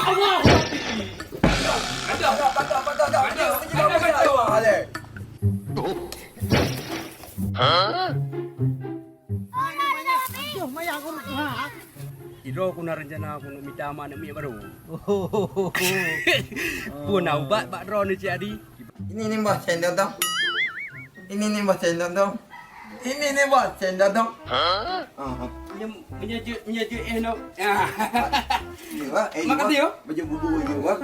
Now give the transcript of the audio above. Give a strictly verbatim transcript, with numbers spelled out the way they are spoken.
Allahu Akbar. Aduh, aduh, aduh, aduh, aduh, aduh, aduh. Sidroe ku na rencana ku nak mita ma aneuk miet barô. Peue na ubat bak droeneuh, Cik Adi? Ini ni bah cendol dong. Ini ni bah cendol dong. Ini ni bah cendol dong. Hah? Ah, ah. Meunyo, meunyo jeuet, meunyo jeuet eh no. Ah. Iya, bah. Eh, makasih, bah. Baju bubu iya, bah.